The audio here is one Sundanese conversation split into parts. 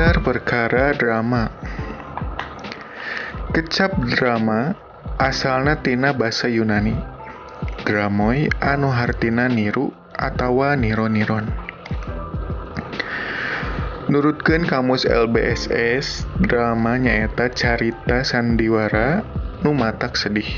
Gelar perkara drama. Kecap drama asalna tina basa Yunani. Dramoi anu hartina niru atawa niro-niron. Nurutkeun kamus LBSS, drama nyaeta carita sandiwara nu matak sedih,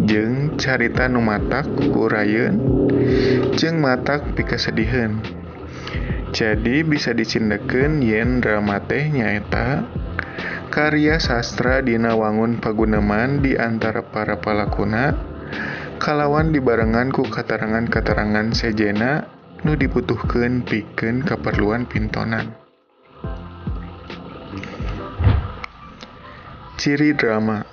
jeung carita nu matak kurayeun, jeung matak pikasediheun. Jadi bisa dicindekeun yen drama teh nyaeta karya sastra dina wangun paguneman di antara para palakuna kalawan dibarengan ku katarangan-katarangan sejenna nu dibutuhkeun pikeun kaperluan pintonan. Ciri drama.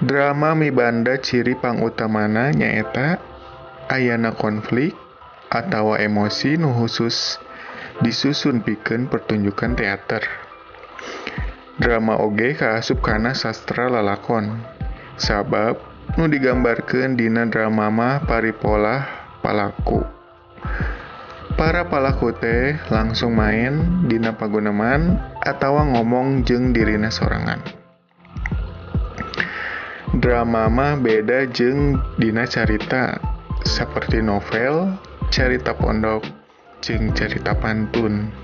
Drama mibanda ciri pangutamana nyaeta ayana konflik atawa emosi nu khusus disusun pikeun pertunjukan teater. Drama oge kaasup kana sastra lalakon, sabab nu digambarkeun dina drama mah paripolah palaku. Para palaku teh langsung main dina paguneman atawa ngomong jeung dirina sorangan. Drama mah beda jeung dina carita, saperti novel, carita pondok, jeung carita pantun.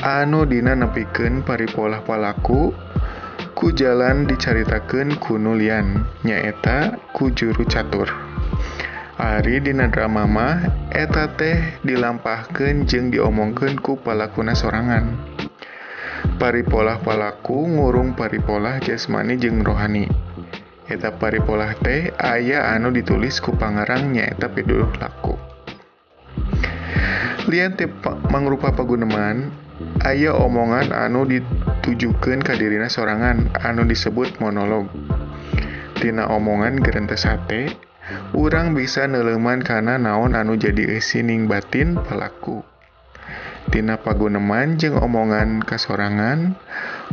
Anu dina nepikeun paripolah palaku ku jalan dicaritakeun ku nu lian, nyaeta ku juru catur. Ari dina drama mah eta teh dilampahkeun jeung diomongkeun ku palakuna sorangan. Paripolah palaku ngurung paripolah jasmani jeung rohani. Eta paripolah teh aya anu ditulis ku pangarang nyaeta piduduh laku. Lian teh mangrupa paguneman, aya omongan anu ditujukeun ka dirina sorangan anu disebut monolog. Tina omongan gerentes hate, urang bisa neuleuman kana naon anu jadi eusining batin palaku. Tina paguneman jeung omongan kasorangan,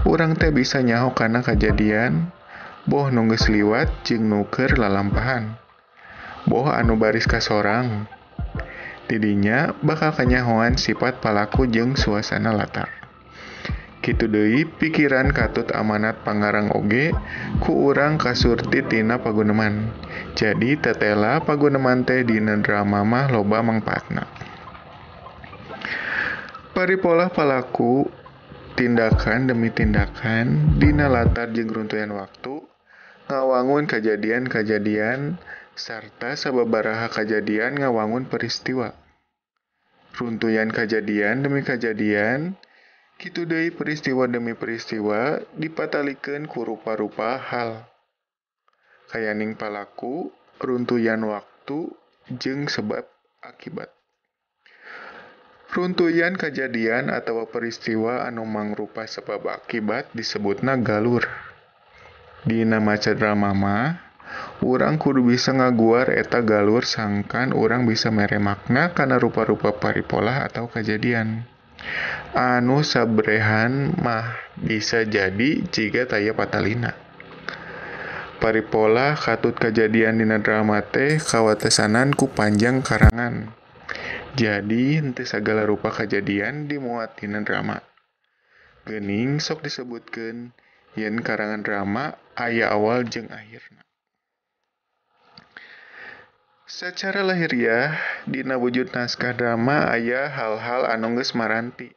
urang teh bisa nyaho kana kajadian boh nu geus liwat jeung nu keur lalampahan, boh anu baris kasorang. Tidinya bakal kanyahoan sifat palaku jeung suasana latar. Kitu deui pikiran katut amanat pangarang oge ku urang kasurti tina paguneman. Jadi tetela paguneman teh dina drama mah loba mangpaatna. Paripolah palaku tindakan demi tindakan dina latar jeung runtuyan waktu ngawangun kajadian-kajadian sarta sababaraha kajadian ngawangun peristiwa. Runtuyan kajadian demi kajadian, kitu deui peristiwa demi peristiwa dipatalikeun ku rupa-rupa hal. Kayaning palaku, runtuyan waktu, jeung sebab akibat. Runtuyan kajadian atawa peristiwa anu mangrupa sebab akibat disebutna galur. Dina maca drama mah, urang kudu bisa ngaguar eta galur sangkan urang bisa mere makna kana rupa-rupa paripolah atau kajadian. Anu sabrehan mah bisa jadi jiga taya patalina. Paripolah katut kajadian dina drama teh kawatesanan ku panjang karangan. Jadi henteu sagala rupa kajadian dimuat dina drama. Geuning sok disebutkeun yen karangan drama aya awal jeung akhirna. Sacara lahiriah, dina wujud naskah drama aya hal-hal anu geus maranti,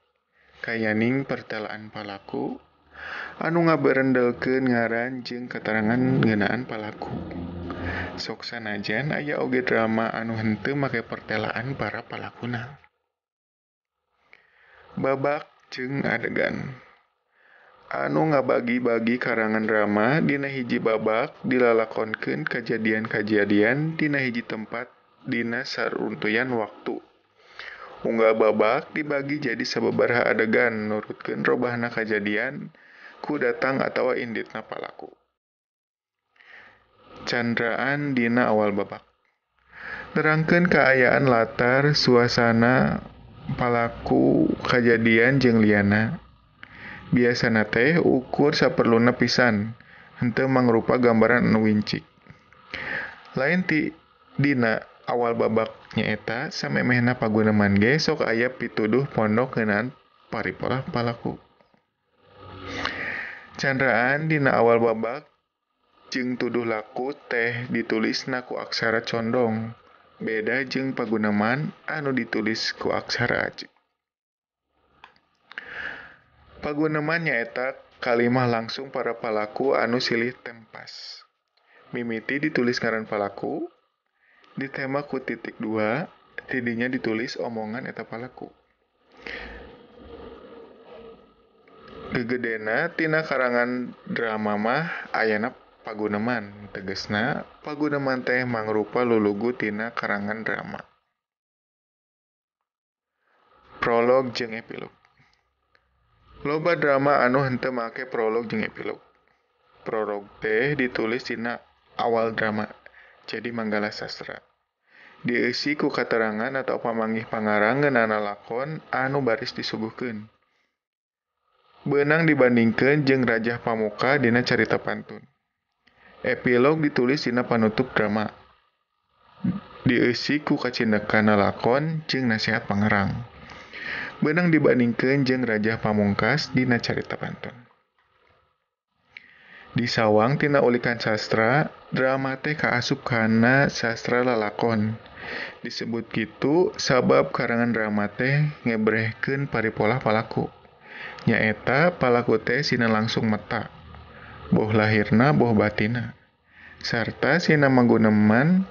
kayaning pertelaan palaku anu ngaberendelkeun ngaran jeung katarangan ngeunaan palaku. Sok sanajan aya oge drama anu henteu make pertelaan para palakuna. Babak jeung adegan anu ngabagi-bagi karangan drama dina hiji babak dilalakonkeun kajadian-kajadian dina hiji tempat dina saruntuyan waktu. Unggal babak dibagi jadi sababaraha adegan nurutkeun robahna kajadian ku datang atawa inditna palaku. Candraan dina awal babak nerangkeun kaayaan latar, suasana, palaku, kajadian jeung liana. Biasana teh ukur saperluna pisan, henteu mangrupa gambaran anu wincik. Lain ti dina awal babak nyaeta samemehna paguneman ge sok aya pituduh pondok ngeunaan paripolah palaku. Candraan dina awal babak jeung tuduh laku teh ditulisna ku aksara condong, beda jeung paguneman anu ditulis ku aksara ajeg. Paguneman nyaeta kalimah langsung para palaku anu silih tempas. Mimiti ditulis ngaran palaku, ditembak ku titik dua, tidinya ditulis omongan eta palaku. Gegedena tina karangan drama mah ayana paguneman, tegesna paguneman teh mangrupa lulugu tina karangan drama. Prolog jeung epilog. Loba drama anu henteu make prolog jeung epilog. Prolog teh ditulis dina awal drama, jadi manggala sastra. Dieusi ku katerangan atau pamanggih pangarang ngeunana lakon anu baris disuguhkeun. Beunang dibandingkeun jeung Rajah Pamuka dina carita pantun. Epilog ditulis dina panutup drama. Dieusi ku kacindekanna lakon jeung nasihat pangarang. Beunang dibandingkeun jeung Rajah Pamungkas dina carita pantun. Disawang tina ulikan sastra, drama teh kaasup kana sastra lalakon. Disebut kitu sabab karangan drama teh ngebrehkeun paripolah palaku. Nyaeta palaku teh sina langsung meta, boh lahirna boh batina, sarta sina maguneman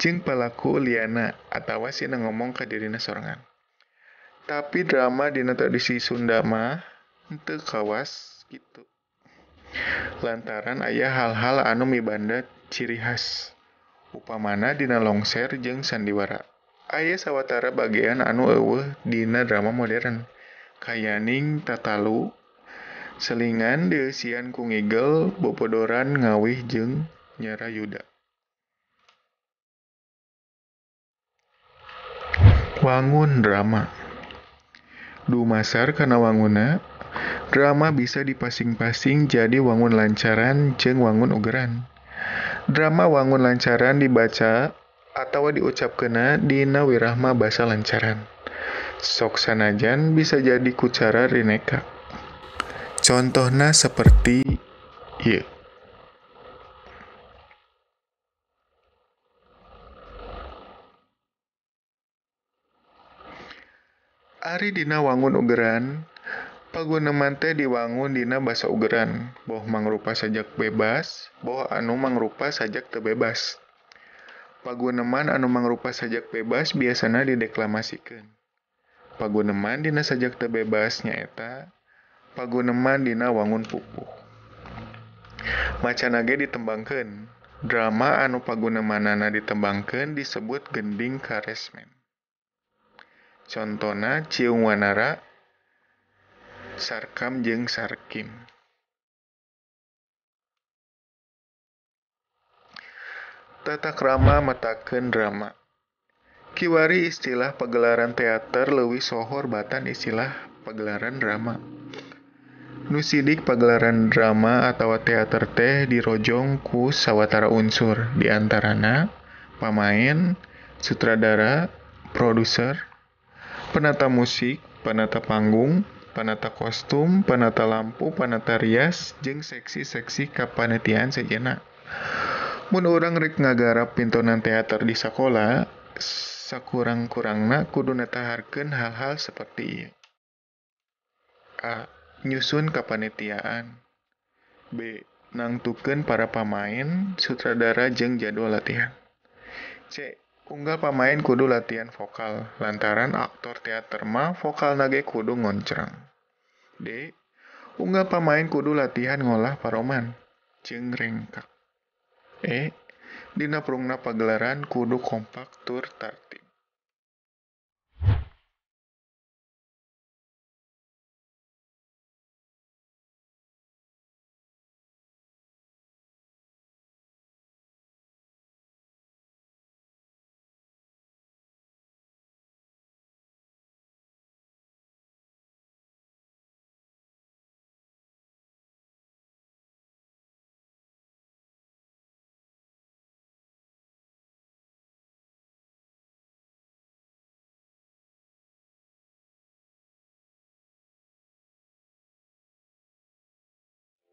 jeung palaku liana atawa sina ngomong ka dirina sorangan. Tapi drama dina tradisi Sunda mah henteu kawas kitu. Lantaran aya hal-hal anu mibanda ciri khas. Upamana dina longser jeung sandiwara. Aya sawatara bagean anu eueuh dina drama modern. Kayaning tatalu, selingan dieusian ku ngigel, bobodoran ngawih jeung nyarayuda. Wangun drama. Dumasar kana wangunna, drama bisa dipasing-pasing jadi wangun lancaran jeung wangun ugeran. Drama wangun lancaran dibaca atawa diucapkeunna dina wirahma basa lancaran. Sok sanajan bisa jadi ku cara rineka. Contohna seperti ieu. Ari dina wangun ugeran, paguneman teh diwangun dina basa ugeran, boh mangrupa sajak bebas, boh anu mangrupa sajak teu bebas. Paguneman anu mangrupa sajak bebas biasana dideklamasikeun. Paguneman dina sajak teu bebas nyaeta paguneman dina wangun pupuh. Macana ge ditembangkeun. Drama anu pagunemanana ditembangkeun disebut gending karesmen. Contona Ciung Wanara, Sarkam jeung Sarkim. Tata krama metakeun drama. Kiwari istilah pagelaran teater leuwih sohor batan istilah pagelaran drama. Nu sidik pagelaran drama atawa teater teh dirojong ku sawatara unsur, di antarana pamain, sutradara, produser, penata musik, penata panggung, penata kostum, penata lampu, penata rias, jeung seksi-seksi kapanitiaan sejenna. Mun urang rek ngagarap pintonan teater di sakola, sakurang-kurangna kudu nataharkeun hal-hal seperti ieu. A. Nyusun kapanitiaan. B. Nangtukeun para pamain, sutradara jeung jadwal latihan. C. Unggal pamain kudu latihan vokal, lantaran aktor teater mah vokalna ge kudu ngoncrang. D. Unggal pamain kudu latihan ngolah paroman jeung rengkak. E. Dina prungna pagelaran kudu kompak tur tartib.